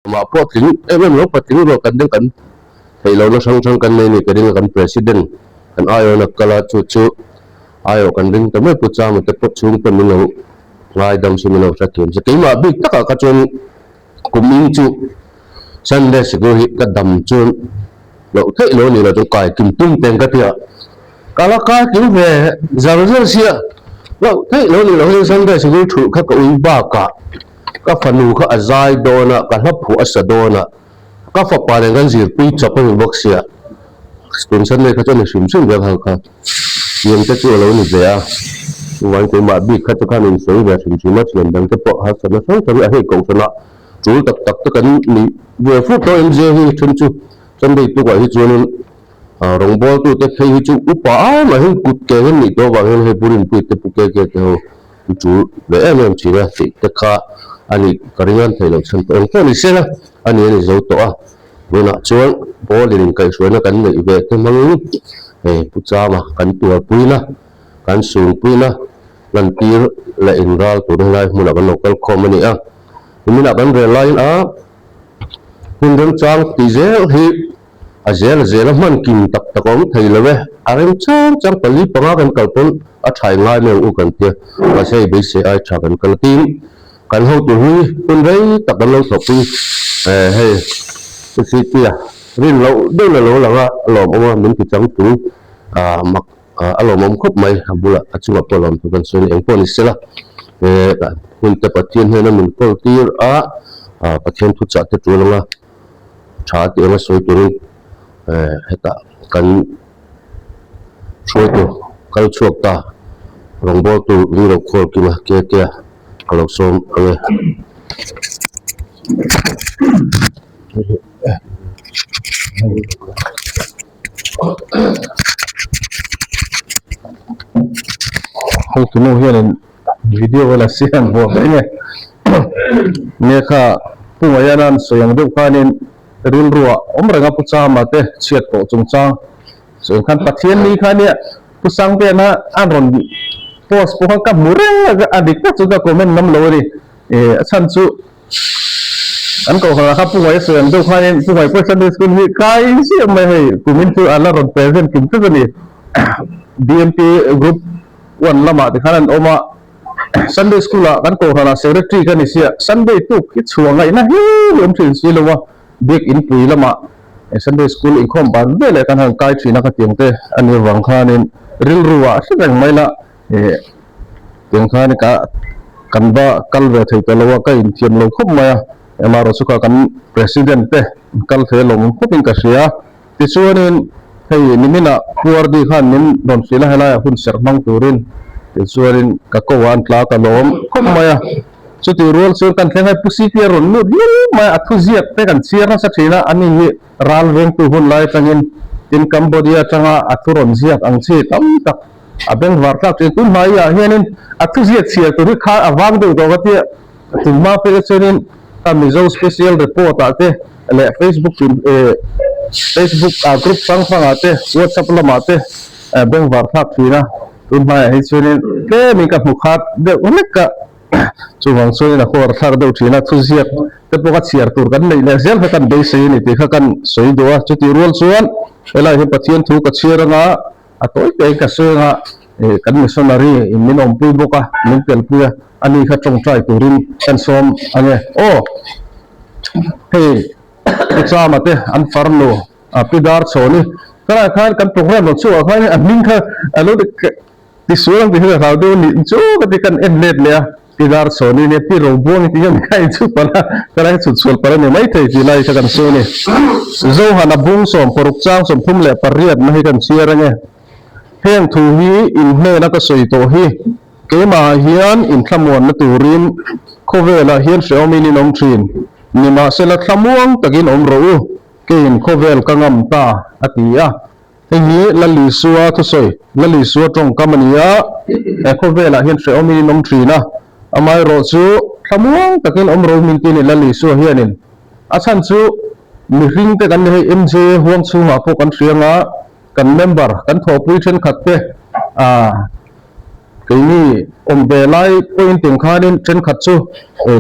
Mah pawh tling em em lo patling ruah kan ding kan theih lohna hrang hrang kan nei a ni ka ring a kan president kan aiawh na kal a chu chu aiawh kan ring ta mai pu Chama te pawh chhung pawn min lo ngaidam se min lo hrethiam se keimah bik takah kha chuan kum in chu Sunday sikul hi ka dam chuan loh theih lo a nih loh chuan kai kim tum teng ka tia ka la kai kim ve zar zar sia loh theih lo a nih loh hian Sunday sikul thulh kha ka ui bakah. Ka fanu kha a zai dawn a, ka hla phuah a sa dawn a, ka fapa nen kan zirpui chawp a ni bawk sia. Tun Sunday kha chu a ni hrim hrim ve kha kha. Thiam te chu a lo ni ve a, chuvangin keimah bik kha chu khan insawi ve hrim hrim a, thian dang te pawh harsatna hrang hrang a hei kohhranah tul tak tak te kan ni ve fur tawh em zia hi then chu Sunday tukah hi chuanin rawngbawltute phei hi chu upa ai mah hian kut ke hian nih tawh avang hian hei Pu Rinpuii te Pu Keke te ho I tul ve em em thin a tih te kha a nih ka ring an theih loh chhan tawh eng pawh ni se la a ni a ni zo tawh a. Tunah chuan Paul in inkaihhruaina kan neih ve te hmangin hei Pu Chama kan tuarpuina, kan sunpuina lantir leh inral tur helai hmunah kan lo kal khawm a ni a. Niminah kan rel laiin a hun remchang tih zel hi A zel a zel a hman kim tak tak a awm thei lo e. A rem chang chang pali panga kan kal pawn a tha i ngai mai ang u kan tia. Mahse hei beisei ai tha kan kal a tin kan hotu hi hun rei tak kan lo thawhpui eh hei city a rin loh deuh la lo lang a a lawmawm a min ti chang tung ah mak ah a lawmawm khawp mai a bulah a chungah pawh lawm tur kan sawi a ni engpawh ni sela eh hun te Pathian hnena min kawl tir a ah Pathian thuchah te tul anga. Tha tih anga sawi turin hetah kan hruai tur kal chhuak ta rawngbâwl tur ring lo khawl kima ke te a ka lo sawm ang e. Hotunu hianin video a la siam buak daih nge. Nge kha Pu Ngaiana'n sawi ang deuh khanin rilru ah awm reng a Pu Chama te chhiat tawh chungchang sawi ang khan Pathian ni kha nia Pu Sangtena a rawn post pawh kha ka hmu reng a a dik tak chu ka comment ngam lo a ni. A chhan chu an kohhran ah kha Pu Ngaia sawi ang deuh khanin Pu Ngaia pawh Sunday School hi kai chiah mai hei kumin chu a la rawn present kim tlat a ni. BMP group one lamah tikhan an awm a, Sunday school ah kan kohhran ah secretary ka ni sia, Sunday tuk hi chhuah ngaihna hi awm thin si lo a, biak in pui lamah Sunday school inkhawm ban ve leh kan han kai thin a ka tiang te a nih avang khanin rilru ah hre reng mai la tiang khan ka kan va kal ve thei tawh lo a, ka inthiam lo khawp mai a, amaherawhchu kha kan president te kal thei alawm khawpin ka hria. Tichuanin, hei niminah Pu Ardi khan min rawn hrilh a, helaiah hun serh hmang turin. Tichuanin ka ko ah an tla ka lawm khawp mai a. Chutih rual chuan kan thleng hei Pu City a rawn lut hlul mai a, a thuziak te kan chhiar nasa thin a, ani hi ral vengtu hun lai atangin tin Cambodia atanga a thu rawn ziak ang chi tam tak a bengvar tlak thin. Tun hmaiah hianin a thuziak chhiar tur hi kha a vang deuh tawh ka tia. Tunhma phei chuanin ka Mizo Special Report ah te leh Facebook Facebook ah group hrang hrang ah te WhatsApp lamah te bengvar thlak thin a, tunhmaiah hi chuanin tlemin ka hmu khat deuh hlek a, chuvang chuanin a khawar thlak deuh thin a, thuziak te pawh ka chhiar tur kan neih leh zel kha kan beisei a ni tih kha kan sawi duh a, chutih rual chuan helai hi Pathian thu ka chhiar anga a tawi tein ka sawi anga kan missionary in min awmpui bawk a, min telpui a, ani kha tawngtai turin kan sawm a nge. Aw! Hei Pu Chama te an farnu a Pi Darchhawni khalai khan kan program lo chhuah khan a hming kha a lo tisual ang tih hi ka hlau deuh a nih chu ka ti kan en let leh a, Pi Darchhawni nia Pi Robuangi tih hian kha inchhut palh a, khalai kha chhut chhual palh a ni maithei tih lai kha kan sawi a ni. Zohana bung 60 chang 38 na hi kan chhiar ange. Heng thu hi in hnena ka sawi tawh hi keimahah hian inthlamuanna turin khawvelah hian hrehawmin in awm thin. Nimahsela thlamuang takin awm rawh u, keiin khawvel ka ngam ta, a ti a. Hei hi Lalisua thusawi, Lalisua tawngkam a ni a, he khawvelah hian hrehawmin in awm thin a, amaherawh chu thlamuang takin awm rawh u min ti a ni Lalisua hianin. A chhan chu mihring te kan ni hei MJ huang chhungah pawh kan hria anga, Kan member, kan thawhpui thenkhat te ah keini awm ve lai pawhin tum khanin thenkhat chu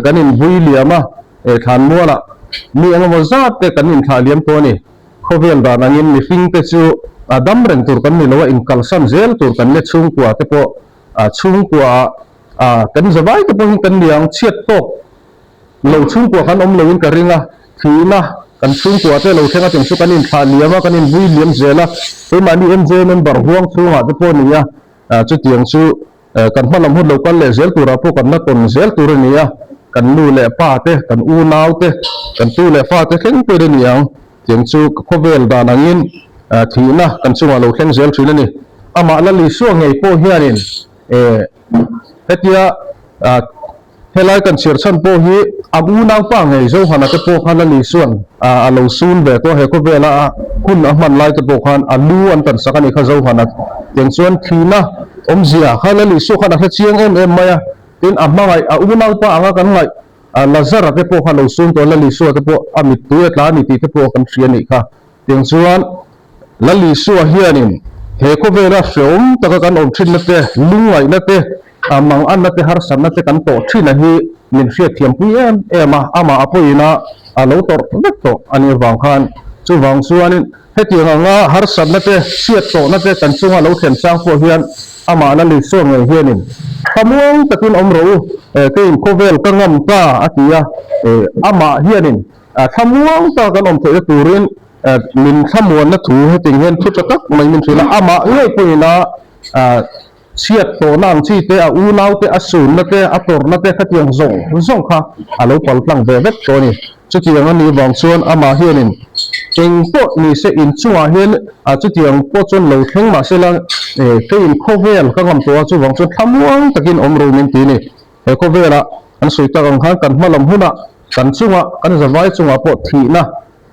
kan inbui liam a, thlanmualah Mi engemaw zat te kan inthlah liam tawh a ni. Khawvel dan angin mihring te chu a dam reng tur kan ni lo a, inkalsan zel tur kan nia chhungkua te pawh chhungkua ah kan zavai te pawh hi kan ni ang chhiat tawk lo chhungkua kan awm loin ka ring a, thihna kan chhungkua te lo thleng a tiang chu kan inthlah liam a, kan invui liam zel a, keimahni MJ member huang chhungah te pawh a ni a, chutiang chu kan hma lam hun lo kal leh zel turah pawh kan la tawn zel tur a ni a, kan nu leh pa te, kan unau te, kan tu leh fa te thleng tur a ni ang, tiang chu khawvel dan angin thihna kan chungah lo thleng zel thin a ni. Amah Lal Isua ngei pawh hianin hetia Helai kan chhiar chhan pawh hi a unaupa ngei Johana te pawh khan a Lisuan a lo sun ve tawh a, he khawvela a hun a hman lai te pawh khan a lu an tan sak a nih kha Johana tiang chuan thihna awmzia kha la Lisua khan a hre chiang em em mai a, tin a hmangaih a unaupa anga kan ngaih Lazara te pawh kha lo sun tawh a, la Lisua te pawh a mittui a tla a ni tih te pawh kan hria a nih kha. Tiang chuan Lal Isua hianin he khawvela hreawm taka kan awm thinna te, lungngaihna te, manganna te, harsatna te kan tawh thina hi min hriatthiampui em em a, amah a pawhin a a lo tawrh vek tawh a nih avang khan. Chuvang chuanin hetiang anga harsatna te, chhiat tawhna te kan chunga lo thlen chang pawh hian amah Lal Isua ngei hianin thlamuang takin awm rawh u, keiin khawvel ka ngam ta a ti a, amah hianin Thlamuang tak kan awm theihna turin min thlamuanna thu hetiang hian thu tha tak mai min hrilh a, amah ngei pawhin a chhiat tawhna ang chi te, a unau te, a sunna te, a tawrhna te khatiang zawng zawng kha a lo pal tlang ve vek tawh a ni. Chutiang a nih vang chuan amah hianin eng pawh ni se inchungah hian chutiang pawh chuan lo thleng mah sela keiin khawvel ka ngam tawh a, chuvang chuan thlamuang takin awm rawh min ti a ni. He khawvelah kan sawi tak ang khan kan hma lam hunah kan chungah kan zavai chungah pawh thihna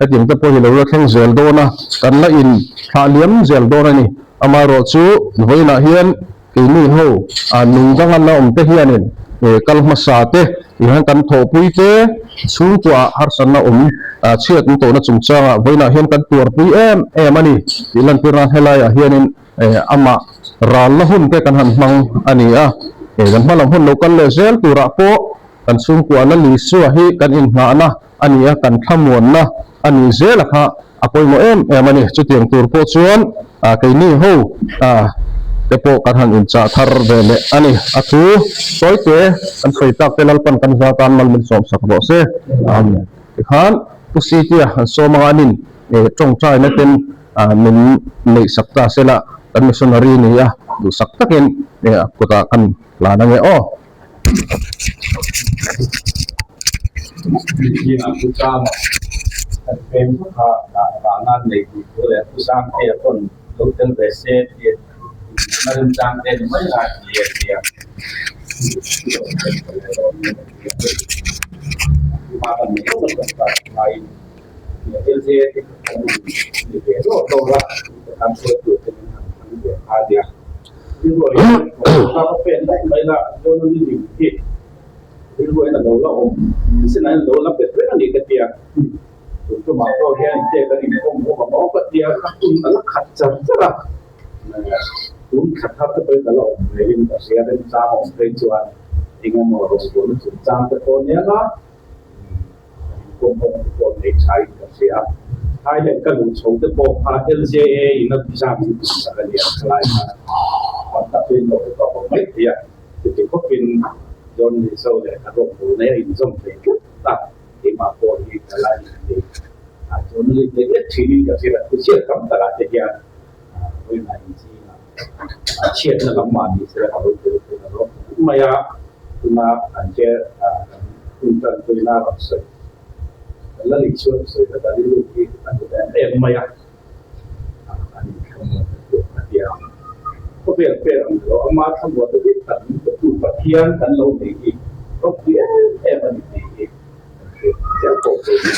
hetiang te pawh hi lo la thleng zel dawn a, kan la in thlah liam zel dawn a ni. Amaherawh chu vawiinah hian keini ho nung danga la awm te hianin kal hmasa te tihian kan thawhpui te chhungkuaah harsatna awm chhiat an tawhna chungchangah vawiinah hian kan tuarpui em em a ni tih lantir nan helaiah hianin Amah ralna hun te kan han hmang a ni a, kan hma lam hun lo kal leh zel turah pawh kan chhungkua Lal Isua hi kan inhnahna a ni a, kan thlamuanna a nih zel a kha a pawimawh em em a ni. Chutiang tur pawh chuan keini ho te pawh kan han inchah thar ve leh a ni. A thu tawite kan sawi tak te Lalpan kan za tan mal min sawmsak rawh se. Amen. Tikhan Pu Sitia an sawm anga an in tawngtaina ten Min neih sak ta sela kan missionary ni a duhsak takin a kutah kan hlan ange aw. Zingah Pu Chama kan peng vak a, dah nan nei tih thu leh Pu Sangtea pawn lo tel ve se tih inhmuhna remchang te ni mai lai ti a tia. Kawngkawng te pawh nei tha in ka hria a, Thailand ka luh chho te pawh kha LJA in a visa min tih sak a nia, thalai khan tam tak chu in lo hre tawh bawk mai thei a, chuti khawpin John Lizzo leh ka rawk bu nei a inzawm thei tlat a, keimah pawh hi ka la innei a, chuan lit leh let thin in ka hria, thu chhiat tam takah te hian vawiinah inzingah a chhiatna lam mah ni sela ka lo tel thei ta rawk mai a. Tuna an chair kan hun tan pawhin a rawn sawi. Kan la lih chuan sawi kha ta rilru hi a duh em em mai a, an inthlamuan ta tih a ti ang. Khawvel pek ang lo, ama thlamuan ta dik tak min petu Pathian kan lo nei hi ropui em em a ni tih hi kan hriat zel pawh pawh hi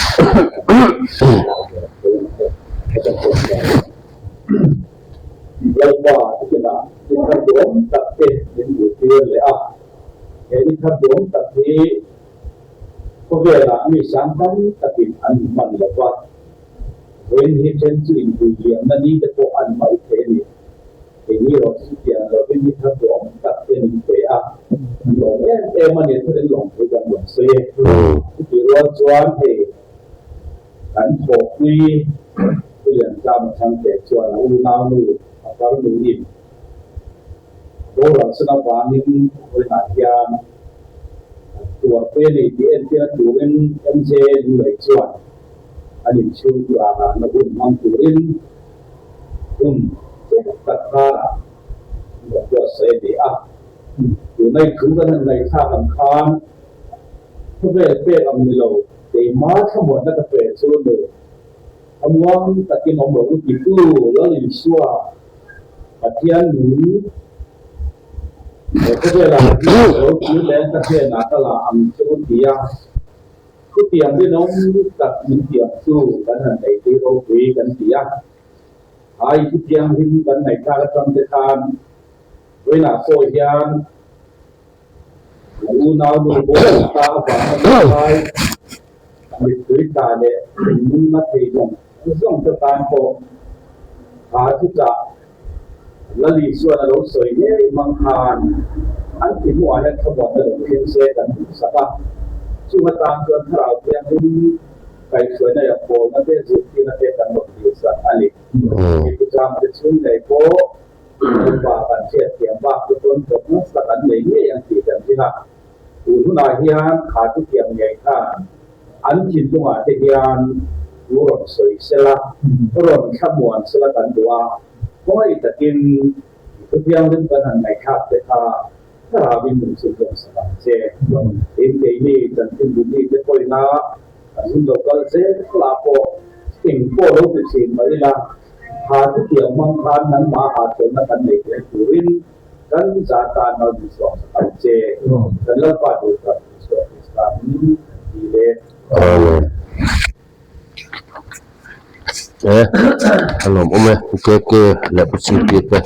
Lalpa hnenah ni thar duam tak te min zirtir leh a. He ni thar duam tak hi khawvelah mi sang tam takin an hman lo va, vawiin hi then chu inbuiliamna ni te pawh a ni mai thei a ni. Keini erawh chu chutiang lovin ni thar duam tak te min pe a, an lawm em em a ni, thurin lawmthu kan rawn sawi e. Chutih rual chuan hei. Kan thawhpui Pu Liantlama Thangte chuan a unaunu a farnuin boral san avangin vawiinah hian tuarpui a ni tih entirna turin MJA Lunglei chuan an inchhung ralralna hun hmang turin hun tlem tak karah an rawn buatsaih a ni a. Tuna i thu kan han ngaihthlak ang khan khawvel pek ang ni lo, keima thlamuanna ka pe chu nu thlamuang takin awm rawh u titu Lal Isua Pathian nung he khawvelah hian lo kir leng ka hnenah ka la ang che u ti a, khutiang rinawm tak min tiam chu kan han nei tui ropui kan ti a. Ai khutianghlim kan ngaihthlak atang te khan Vawiinah pawh hian an unau nu pawh ta avanga lunglai mittui tla leh thinlung a thei zawng zawng te tan pawh tha chutah Lali chuan a lo sawi ngei mang khan an ti hnuah hian thlamuanna lo thleng se kan duhsak a. Chung atan chuan Thlarau Thianghlim kaihhruaina leh pawlna te zirtirna te kan rawn dilsak a ni. Mipuchang te chhung ngei pawh Upa kan hriat thiam bak chu tawn tawp nasa kan nei ngei ang tih kan ring a, tun hunah hian kha chu thiam ngei khan an thinlungah te hian thu rawn sawi sela, rawn thlamuan sela kan duh a, khawngaih takin thu thianghlim kan han ngaihthlak te kha thlarauin min chhunzawm sak ang che. Tin, keini chanchinbu mite pawina kan hun lo kal zel lah pawh eng pawh lo ti thin mah ila, Tha chu tiang hmang khan nangmah ha chawlhna kan nei tel turin kan za tan mal min suak sak ang che. Kan Lalpa duh tak Isua Krista hmingin kan ti le. Amen. E, a lawmawm e, Pu KK leh Pu CP te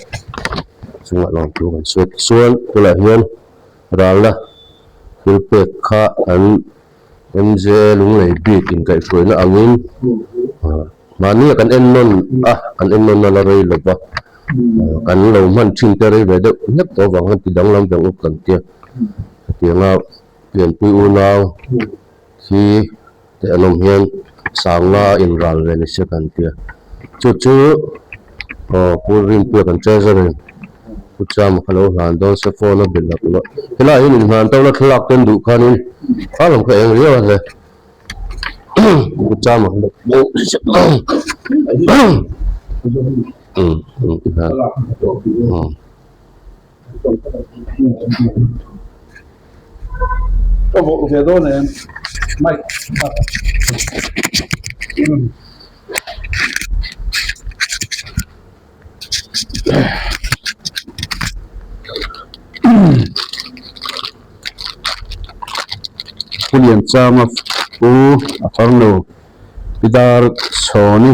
chungah lawmthu kan sawi. Tichuan, tunah hian ralna thil pek kha an MJA Lunglei bik inkaihhruaina angin mahni a kan en nawn a, kan en nawn a la rei lo va, kan lo hman thin te rei ve deuh hlek tawh avang khan ti danglam veng up kan tia. Hetianga pianpui unau thi te an awm hian sangna inral ve ni se kan tia. Chu chu aw Pu Rinpuia kan treasurer in Pu Chama kha lo hlan dawn se phone a be lak loh. Helaiah hian inhlan tawna thlalak te an duh khanin kha lam kha eng riau a hle. Pu Chama kha lo Ka vawh ve dawn em? Mike. Pu Lianchanga pu a farnu Pi Dar Chhawni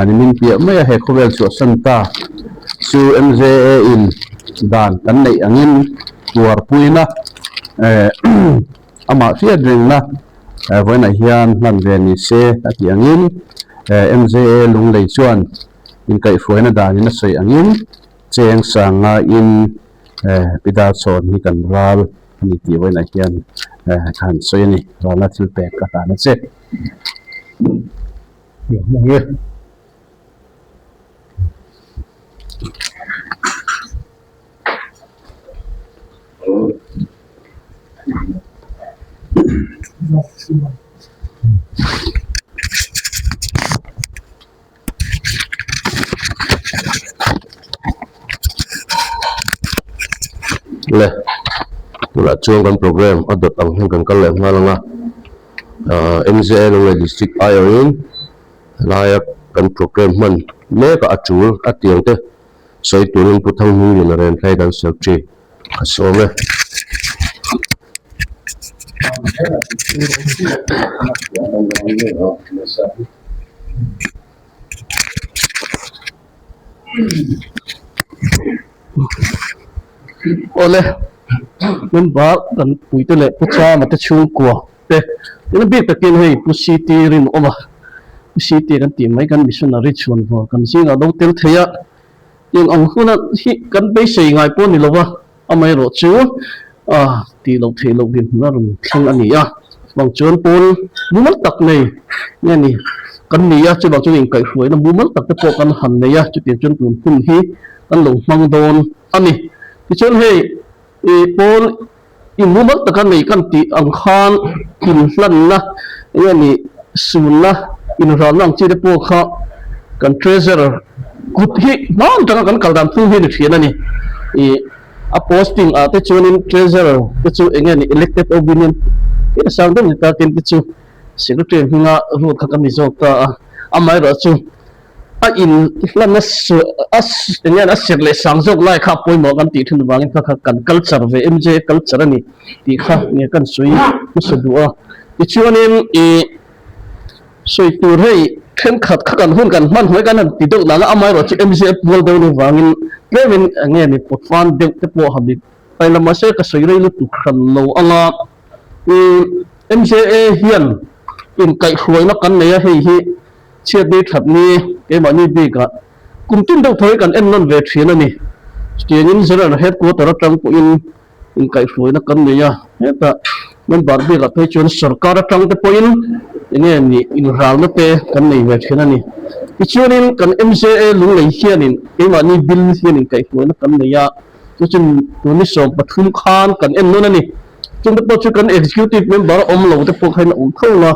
nimin piah mai a he khawvel chhuahsan ta chu MJA in dan kan neih angin tuarpuina amah hriat rengna vawiinah hian hman ve ni se a tih angin MJA Lunglei chuan inkaihhruaina danin a sawi angin cheng sanga in Pi Dar Chhawn hi kan ral a ni tih vawiinah hian ka han sawi a ni. Ralna thil pek ka hlan a che. Le tunah chuan kan program a dawt ang hian kan kal leh nghal ang a ahh M_J_A Lunglei district aiawhin helaia kan program hman mek a a tul a tiang te sawi turin Pu Thanghmingliana Renthlei kan secretary a sawm e. Awle member kan puite leh Pu Chama te chhungkua te tin a bik takin hei Pu CT Rinawma Pu CT kan tih mai kan missionary chhuan vawr kan zingah lo tel thei a tiang ang huna hi kan beisei ngai pawh a ni lo va amaherawhchu ah tih loh theih loh dinhmun a rawn thleng a ni a. Bang chuan pawl mumal tak nei nge ni kan ni a, chuvang chuan inkaihhruaina mumal tak te pawh kan han nei a, chutiang chuan tun hun hi kan lo hmang dawn a ni. Tichuan hei ih pawl in mumal taka nei kan tih ang khan inhlanna nge ni sunna inralna ang chi te pawh kha kan treasurer kut hi hman atanga kan kal dan phung hi a ni thin a ni. Ih. A posting ah te chuanin treasurer te chu enge ni elected opinion hi a sang deuh ni ta tin te chu secretary hminga rule kha ka ni zawk ta a, amaherawh chu a in hlanna a enge a serh leh sang zawk lai kha a pawimawh kan tih thin vangin kha kha kan culture ve MJ culture a ni tih kha nge kan sawi hmasa duh a, tichuanin ih. Sawi tur hei thenkhat kha kan hun kan hman hnuai kan han ti deuh nang a, amaherawh chu MZF bual deuh ni vangin tlemin eng nge ni pawtfan deuh te pawh han ni tai la mahse ka sawi rei lutuk hran lo anga ih MZA hian inkaihhruaina kan nei a hei hi chhiatni thatni keimahni bikah kum tin deuh tho hi kan en nawn ve thin a ni. Chutiangin General Headquarter atang pawhin inkaihhruaina kan nei a, hetah member bikah phei chuan sorkar atang te pawhin enge ni inralna te kan nei ve thin a ni. Tichuanin kan MJA Lunglei hianin keimahni bill hian inkaihhruaina kan nei a, chu chu tuni 13 khan kan en nawn a ni. Chungte pawh chu kan executive member a awm lo te pawh kha in a awm tho ang a,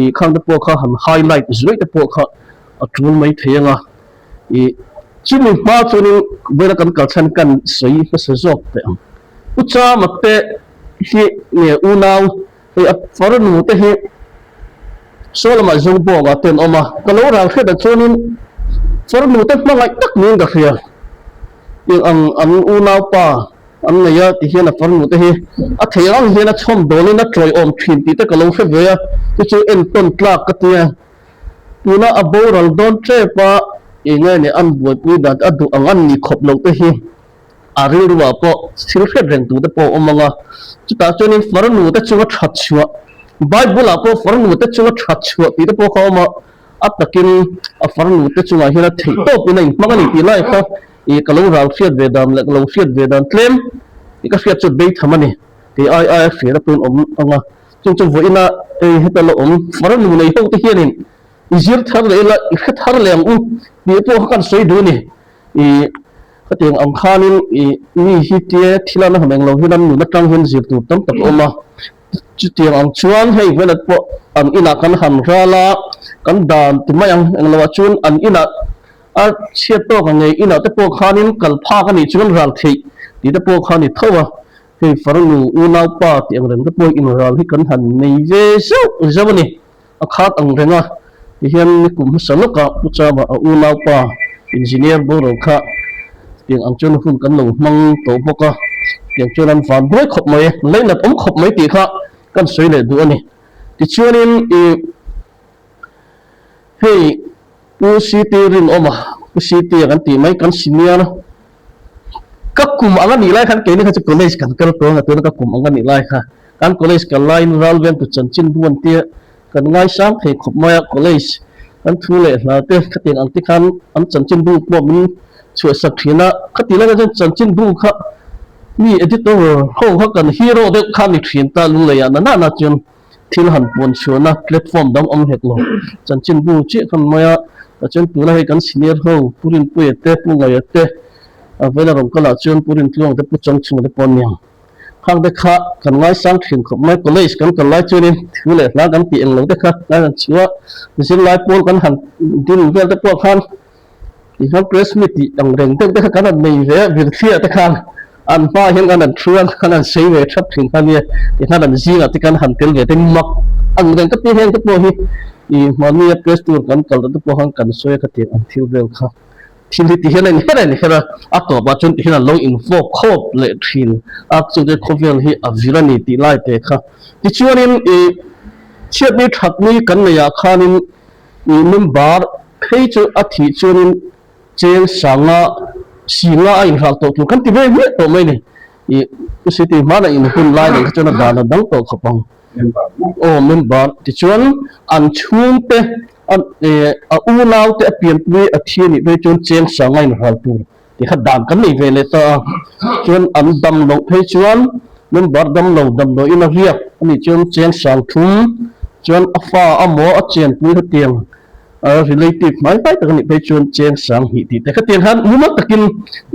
ih khang te pawh kha han highlight zuai te pawh kha a tul mai thei ang a. Ih, chumi hma chuanin vawiina kan kal chhan kan sawi hmasa zawk teh ang. Pu Chama te hi nge unau hei a farnu te hi saw lamah Zobawka te an awm a, ka lo ral hriat ah chuanin farnu te hmangaih tak niin ka hria. Eng ang an unaupa an nei a ti hian a farnu te hi a thei ang hian a chhawm dawnin a tawiawm thin tih te ka lo hre ve a, chu chu entawn tlak ka tia. Tuna a boral dawn tep a, eng nge ni an buaipui dan te a duh ang an ni khawp lo te hi a rilruah pawh thil hriat reng tur te pawh a awm ang a. Chutah chuanin farnu te chunga that chhuah, Bible ah pawh farnu te chunga that chhuah tih te pawh kha a awm a, a takin a farnu te chungah hian a theih tawpin a inhmang a ni tih lai kha ih ka lo ral hriat ve dan leh ka lo hriat ve dan tlem tih ka hriat chu beitham a ni. Kei ai aia hriat a pawhin awm ang a. Chung chu vawiina hei heta la awm farnu nei ho te hianin i zir thar leh ila i hre thar leh ang u tih pawh kha kan sawi duh a ni. Ih khatiang ang khanin ih mi hi tia thil an han englo hian an nun atang hian zir tur tam tak a awm a. Chutiang ang chuan hei velat pawh an inah kan han ral a, kan dan ti mai ang englo ah chuan an inah a chhiat tawk ang ngei inah te pawh khanin kal phak a nih chuan ral theih tih te pawh kha a ni tho a. Hei farnu unaupa tih ang reng te pawh inral hi kan han nei ve zauh zauh a ni. A khat ang reng a, tihian nikum hmasa lawkah Pu Chama a unaupa engineer boral kha tiang ang chuan hun kan lo hmang tawh bawk a, tiang chuan an van buai khawp mai, leinat awm khawp mai tih kha kan sawi leh duh a ni. Tichuanin ih hei Pu CT Rinawma, Pu CT a kan tih mai kan senior Ka kum ang a nih lai khan keini kha chu college kan kal tawng a, tuna ka kum ang a nih lai kha kan college kal laiin Ralveng tu chanchin bu an tia kan ngaisang thei khawp mai a, college kan thu leh hla te khatiang ang te khan an chanchin bu pawh min chhuahsak thin a, khati lai khan chuan chanchin bu kha mi editor ho kha kan hero deuh kha a ni thin ta lunglei ah na na chuan thil han puan chhuahna platform dang awm hek lo. Chanchinbu chiah khan mai a, tah chuan tuna hei kan senior ho Pu Rinpuia te, Pu Ngaia te, a vela rawn kalah chuan Pu Rintluanga te, Pu Changchhunga te pawh an ni ang. Khang te kha kan ngaisang thin khawp mai. College kan kal lai chuanin thu leh hla kan tih eng lo te kha kan han chhuah a, zirlai pawl kan han din vel te pawh khan Tihian press meet tih ang reng deuh te kha kan han nei ve a, Virthliah te khan an hmaah hian kan han thu a, kan han sei ve thap thin kha nia, tihian an zingah te kan han tel ve te mak ang reng ka ti heng te pawh hi ih mahnia press tour kan kal te pawh khan kan sawi a ka tih ang thil vel kha thil hi tihian a inher a inher a, a tawpah chuan tihian an lo infawp khawp leh thin a, chute khawvel hi a vir a ni tih lai te kha tichuanin ih chhiatni thatni kan neihah khanin Ih member phei chu a thih chuanin cheng sanga singa a inhralh tawh tur kan ti ve hmiah tawh mai ni. Ih Pu City hmanah in hun lai nen kha chuan a dan a dang tawh khawp ang. Aw member tichuan an chhungte a a unaute a pianpui a thi a nih phei chuan cheng sanga inhralh tur tih kha dan kan nei ve leh ta a. Chuan an dam loh phei chuan. Member damlo damdawiin a riak a nih chuan cheng 3000 chuan a fa a maw a chenpui hetiang a relative hnai hnai tak a nih phei chuan cheng 2000 tih te khatiang khan mumal takin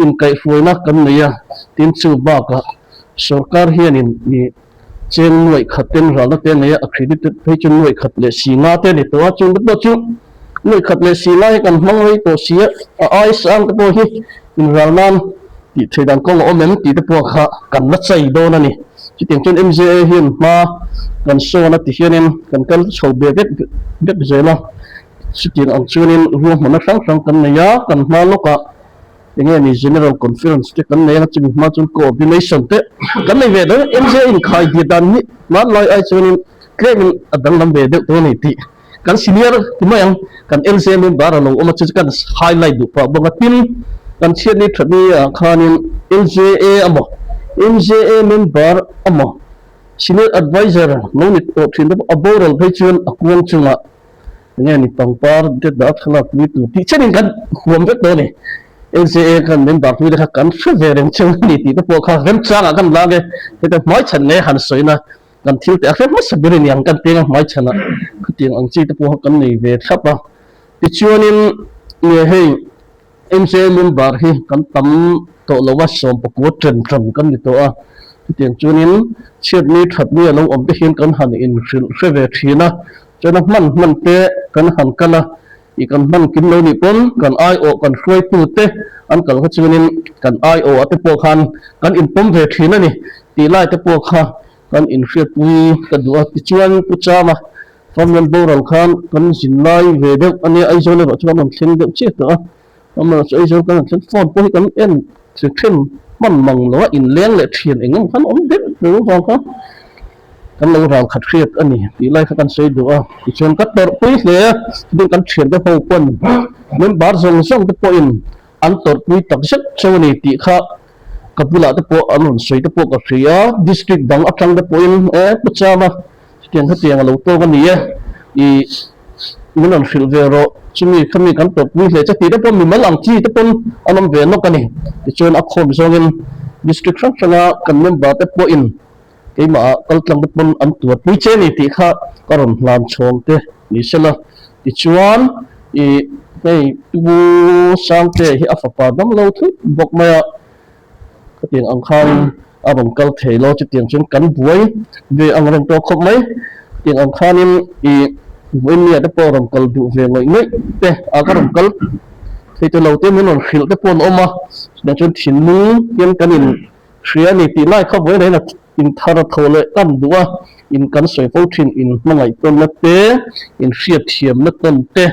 inkaihhruaina kan nei a, tin chu bakah sorkar hianin ih cheng nuaih khat ten ralna te a nei a, accredited phei chuan nuaih khat leh si nga te a ni tawh a, chung te pawh chu nuaih khat leh si nga hi kan hmang rei tawh si a, a ai sang te pawh hi inral nan tih theih dan kawng a awm em tih te pawh kha kan la chai dawn a ni. Chutiang chuan MJA hian hma kan sawn a ti hianin kan kal chho ve vek vek zel a, chutiang ang chuanin ruahmanna hrang hrang kan nei a, kan hma lawkah eng nge ni General Conference te kan nei a, chumi hma chuan Coordination te kan nei ve dawn a, MJA inkhai dir dan hi hmanlai ai chuanin tlemin a danglam ve deuh tawh a ni tih Kan senior ti mai ang, kan LJ member a lo awm a, chu chu kan highlight duh pah bawk a. Tin, kan chhiatni thatni ah khanin LJA amaw, MJA member amaw, senior adviser lo ni tawh thin te pawh a boral phei chuan a kuang chungah enge ni pangpar te dah thlalak pui tur tih chenin kan huam vek dawn a ni. LJA khan member pui te kha kan hre ve reng cheu a ni tih te pawh kha remchangah kan lak e, heta hmaichhan nge han sawina Kan thil teh a hre hmasa ber a ni ang, kan peng a hmai chhanah khatiang ang chi te pawh kha kan nei ve thlap a. Tichuanin nge hei MCA member hi kan tam tawh lo a, 19 chen chen kan ni tawh a. Chutiang chuanin chhiatni thatni a lo awm te hian kan han inhrilh hre ve thin a, chuan a hman hman te kan han kal a, ih kan hman kim lo nih pawn kan aiawh kan hruaitu te an kal kha chuanin kan aiawh ah te pawh khan kan inpawm ve thin a ni tih lai te pawh kha Kan inhriatpui ka duh a, tichuan Pu Chama Famlian boral khan kan zin lai ve deuh a nia, Aizawl erawh chu kan rawn thleng deuh chiah tawh a, amaherawh chu Aizawl kan rawn thleng phone pawh hi kan en thil then hman mang lo a, inleng leh thian eng emaw khan awm deuh deuh avang kha kan lo ral khat hriat a ni tih lai kha kan sawi duh a, tichuan ka tawrhpui hle a, chutin kan thiante ho pawn member zawng zawng te pawhin an tawrhpui tak zet cheu a ni tih kha Ka bulah te pawh an rawn sawi te pawh ka hria, district dang atang te pawhin e Pu Chama chutiang khatiang a lo tawk a ni e, ih min rawn hrilh ve rawh, chumi khami kan tawpui hle che tih te pawh mimal ang chi te pawn an awm ve nawk a ni. Tichuan a khawm zawngin district hrang hranga kan member te pawhin keimah ah kaltlang te pawn an tuarpui che a ni tih kha ka rawn hlan chhawng te ni sela. Tichuan ih hei Pu Sangte hi a fapa dam lo thut bawk mai a, khatiang ang khan a rawn kal thei lo, chutiang chuan kan buai ve ang reng tawh khawp mai. Khatiang ang khanin ih vawinia te pawh a rawn kal duh ve ngawih ngawih te a ka rawn kal thei ta lo te min rawn hrilh te pawh an awm a, chutiang chuan thinlung hian kan in Hria a ni tih lai kha vawiin ahin a inthar a tho leh kan duh a, in kan sawi fo thin, in hmangaih tawnna te, in hriatthiamna tawn te,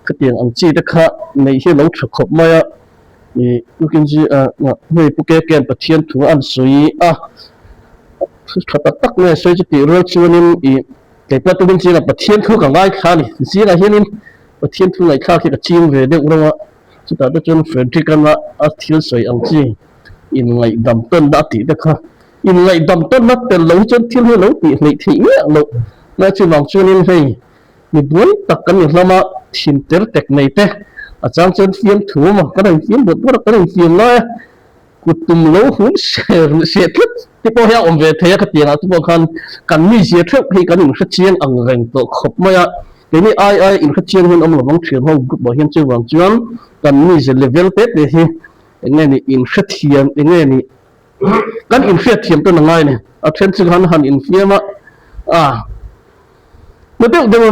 khatiang ang chi te kha neih hi a lo tha khawp mai a, ih Ukinji ah hei Pu Kekean Pathian thu a an sawi a, thu tha tak tak mai a sawi chu tih rual chuanin ih keipawh tumin zingah Pathian thu ka ngaithla a ni, zingah hianin Pathian thu ngaihthlak hi ka ching ve deuh reuh a, chutah te chuan Frederick-a a thil sawi ang chi. Inngaihdam tawnna a tih te kha inngaihdam tawnna tel lo hi chuan thil hi a lo tih hleih theih miah loh mai a, chuvang chuanin hei mi buai tak kan ni hlawm a, thin ter tek nei te a chang chuan fiam thu a maw kan rawn fiam buat buat a, kan rawn fiam lai a, kut tum lo hum se ruh se tlat te pawh hi a awm ve thei a, khatiangah te pawh khan kan mizia theuh hi kan inhrechiang ang reng tawh khawp mai a, keini ai ai inhrechiang hian awm lovang thian ho group ah hian chuvang chuan kan mizia level te te hi Eng nge ni in hrethiam eng nge ni kan inhriatthiam tawn a ngai ni. A then chu khan han infiam a, a na deuh deuh a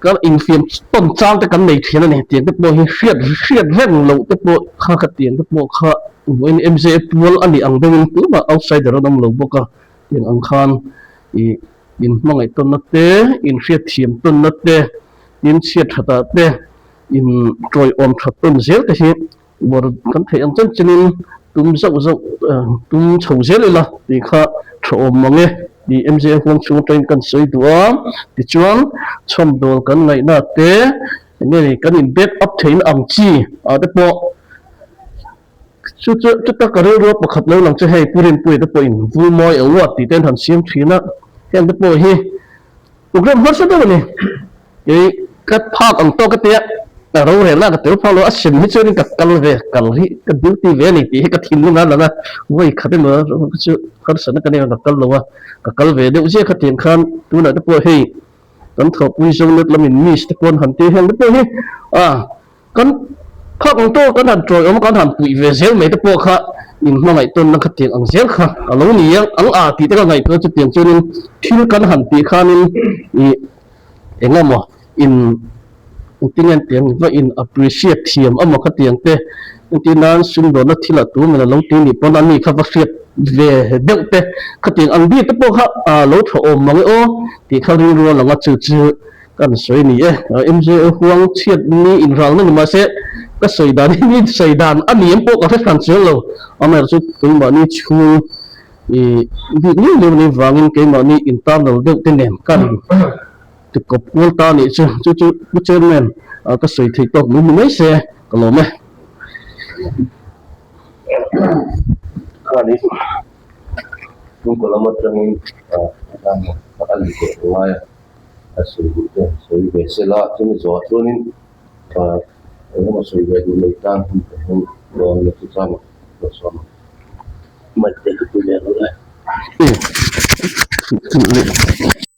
kan infiam tawn chang te kan nei thin a ni. Tiang te pawh hi hriat hriat reng loh te pawh kha kha tiang te pawh kha vawiin MJA pual a nih ang deuhin tumah outsider an awm lo bawk a. Tiang ang khan ih in hmangaih tawnna te, inhriatthiam tawnna te, tin chhiat thatah te, in tawiawm that tawn zel te hi Bawr kan theih ang chen chenin tum zauh zauh tum chho zel ila tih kha tha awm mang e tih MJA huang chhung atangin kan sawi duh a. Tichuan chhawmdawl kan ngaihna te eng nge ni kan in back up theihna ang chi ah te pawh chu chu chuta ka rilru pakhat lo lang chu hei Pu Rinpuia te pawhin Vulmawi Award tih te an han siam thin a, heng te pawh hi program harsa deuh a ni. Kei ka phak ang tawk ka tia. Rorelna ka tel phah lo a sem hi chuanin ka kal ve kal hi ka duty ve a ni tih hi ka thinlung a lang a, vawi khat emaw kha chu harsatna ka nei a ka kal lo a, ka kal ve deuh ziah khatiang khan tunah te pawh hei kan thawhpui Zonet lamin miss te pawh an han ti heng te pawh hi a kan khak ang tawk kan han tawiawm a kan han puih ve zel mai te pawh kha in hmangaih tawnna khatiang ang zel kha a lo ni ang ang a tih te ka ngaihtuah chutiang chuanin thil kan han tih khanin ih eng emaw in engtin nge tiang va in appreciate thiam amaw kha tiang te entir nan sumdawnna thil ah tu mela lo ti nih pawn ani kha va hriat ve deuh te khatiang ang bik te pawh kha ah lo tha awm mang e aw tih kha rilru a lang a chu chu ka han sawi ni e MJA huang chhiat ni inralna ni mahse ka sawi dan hi mi sawi dan a ni em pawh ka hre hran chuang lo amaherawhchu chu keimahni chhung ih bik liau liau ni vangin keimahni internal deuh te nen ka Ti kawp kual ta nih chu, chu chu Pu Chairman ah ka sawi theih tawk mai ni mai se ka lawm e. Khani chhungkaw lam atangin a ni teh ngai a, a sawi duh te sawi ve se la, chumi zawhah chuanin engemaw sawi ve duh nei tan hun te hun dawn na chu chama ka sawn ang. Mic te ka ti ve lo e.